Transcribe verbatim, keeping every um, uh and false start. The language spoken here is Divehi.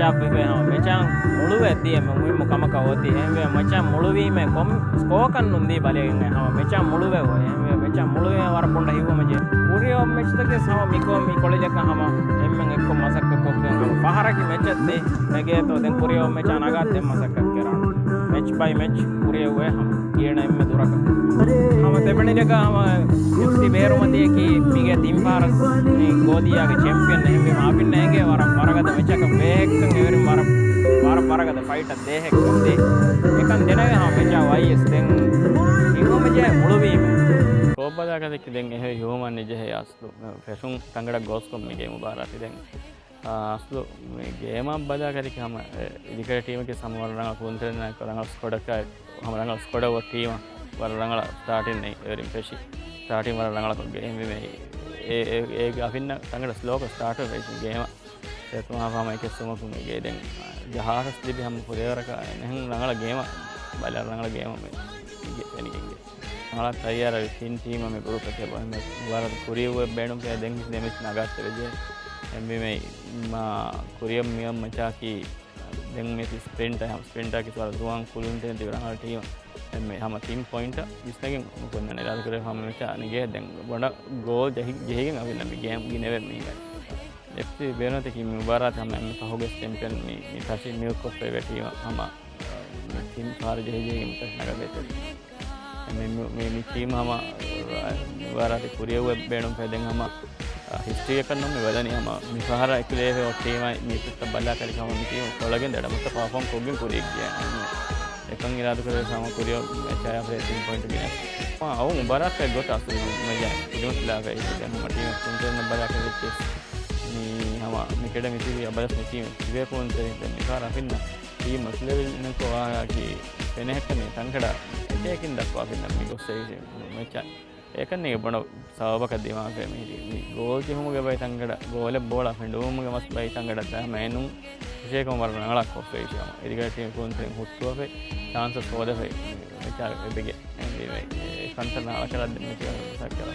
ހަމަ މެޗާ މުޅުވެ ދިޔަ މުހިއްމު ކަމަކަށް އޮތީ. އެހެންވެ މެޗާ މުޅުވީމެ ކޮން ސްކޯކަށް ނުންދީ ބަލިގެން ހަމަ މެޗާ މުޅުވެ އޮތް. އެހެންވެ މެޗާ މުޅުވީމެ ވަރަށް ބޮނޑަ ހިތްވަމަޖެ. ކުރިއަށް މެޗްތަކެއް ހަމަ މިކޯ މި ކޮޅިލަކަށް ހަމަ އެންމެން އެއްކޮށް މަސައްކަތް ކޮށްގެން ހަމަ ފަހަރަކި މެޗަށް ދޭ ނެގޭތޯ ދެން ކުރިއަށް މެޗާ ނަގާ ދެން މަސައްކަތް ކެރާން. މެޗް ބައި މެޗް ކުރިއަށް އޮވޭ ހަމަ. ގިނަ އެންމެ ދުރަކަށް. ހަމަ ދެބަނިރަގަ ހަމަ އެފްސީ ބޭރުމަތީއަކީ މީގެ ތިން ފަހަރަސް މި ގޯދިޔާގެ ޗެމްޕިއަން އެހެންވީމަ އަފިންނަ އެނގޭ ވަރަށް ވަރަގަދަ މެޗަކަށް ވޭހެއްކަން އެވެރިން ވަރަށް ވަރަށް ވަރަގަދަ ފައިޓަށް ދޭހެއްކަން ދޭ. އެކަން ދެނެގެ ހަމަ މެޗާ ވައި އެސް ދެން ހިނގުމަޖެހޭ މުޅުވީމެ. ކޯބަލާކަތެކި ދެން އެހެ ހިއުމަން ނިޖެހޭ އަސްލު ފެށުން ތަނގަޑަށް ގޯސްކޮށް މިގޭ މުބާރާތި ދެން. އާ، އަސްލު މި ގޭމަށް ބަލާ ކަރިކި ހަމަ، އެ، އިދިކަރ ޓީމަކީ ހަމަ ވަރަށް ރަނގަޅަ ކުންތެރެންނާއެކު ރަނގަޅަ ސްކޮޑަކާ، ހަމަ ރަނގަޅަ ސްކޮޑަށް އޮތް ޓީމަށް ވަރަށް ރަނގަޅަ ސްޓާޓިން ނެތް އެވެރިން ފެށި. ސްޓާޓިން ވަރަށް ރަނގަޅަކޮށް ގެ އެހެންވީމަ އެ، އެ، އޭގެ އަފިންނަށް ތަނގަޑަށް ސްލޯކޮށް ސްޓާޓް ވެ ގޭމަށް ސެތުމާ ފަހަމަ އެކެއް ސުމަކު މި ގޭ ދެން ޖަހާސް ލިބި ހަމަ ފުރޭވަރަކަށް އެހެން ރަނގަޅަ ގޭމަށް ބަލާ ރަނގަޅަ ގޭމަށް މި ގެ ފެނިގެން ގެ. ރަނގަޅަށް ތައްޔާރަވި ތިން ޓީމަށް މި ގްރޫޕަށް ތިބަ އެންމެ ވަރަށް ކުރިއަށް ބޭނުން ފޭ ދެން ހިސް ދެމެޗް ނަގާތެވެޖެ. އެންމެ މާ ކުރިއަށް މިއަށް މަޗާކީ ދެން މި ސްޕްރިންޓަށް ހަމަ ސްޕްރިންޓަކީ ވަރަށް ދުވަހަށް ކުރިން ތެރެ ތިބި ރަނގަޅަ ޓީމަށް. އެންމެ ހަމަ ތިން ޕޮއިންޓަށް ވިސްނަގެން ކޮންނަން އިރާދަ ކުރެ ހަމަ މެޗާ ނިގޭ ދެން ބޮޑަށް ގޯލް ޖެހި، ޖެހިގެން އަވިންނަ މި ގޭމް ގިނެވެ މީގަ. އެފްސީ ބޭނުންތަކީ މި މުބާރާތް ހަމަ އެންމެ ފަހުގެ ޗެމްޕިއަން މި، މި ފަށި މިލްކް ކޮށްފައިވޭ ޓީމަށް ހަމަ މި ތިން ފަހަރު ޖެހިޖެހި މިތަށް ނަގަދޭތެރެ. މި، މި، މި، މި ޓީމް ހަމަ މި ވާރާތި ކުރިއަށް ވެ ބޭނުން ފެ ދެން ހަމަ، އަ، ހިސްޓްރީއަކަށް ނޫން މި ވަދަނީ ހަމަ މި ފަހަރަށް އެކުލެވޭ ޓީމާއި މީސްތައް ބަލާ ކަރި ހަމަ މި ޓީމް ކޮޅަގެން ދެޑަމުއްތަ ޕާފޯމް ކޮށްގެން ކުރިއަށް ގެ. އެކަން އިރާދަކުރެ ހަމަ ކުރިއަށް މެޗާ ފެ ތިން ޕޮއިންޓް ގެނެސް. އައު މުބާރާތް ގޮތަށް އަސްލު މެޖާ ކުރިމަތިލާފައި ދެން ހަމަ ޓީމަށް ކުންތެރެން ބަލާ ކަރި މީ ހަމަ މިކަޑަ މިތިބީ އަބަދަސް މި ޓީމް ތިބޭ ކުންތެރިން ދެން މިފަހަރަށް އަފިންނަ ޓީމް އަސްލެވިލް ނުކޮށް ވާހަކައި ފެނެހެއްޓަނީ ތަންކަޑަ އެޓޭކިން ދައްކާފިންނަ މި ގޮއްސައި މެޗަށް. އެކަންނޭގެ ބޮޑަށް ސަބަބަކަށް ދިމާވެފައި މި ގޯލް ޖެހުމުގެ ބައި ތަންކަޑަ، ގޯލެއް ބޯޅަ ފެނޑުވުމުގެ މަސް ބައި ތަންކަޑަ ދާމަ އެނޫން ހުށޭކަމަށް ވަރަށް ރަނގަޅަށް ކޮށްފައި ވިޝާމަ. އިދިގަ ޓީމް ކުންތެރިން ހުއްޓުވަފައި ޗާންސަސް ހޯދަފައި މެޗާ އެބެގެ އެ ކަންތައް ރަނގަޅަކަށް ދެން މެޗުގަ ސައްކަރަ.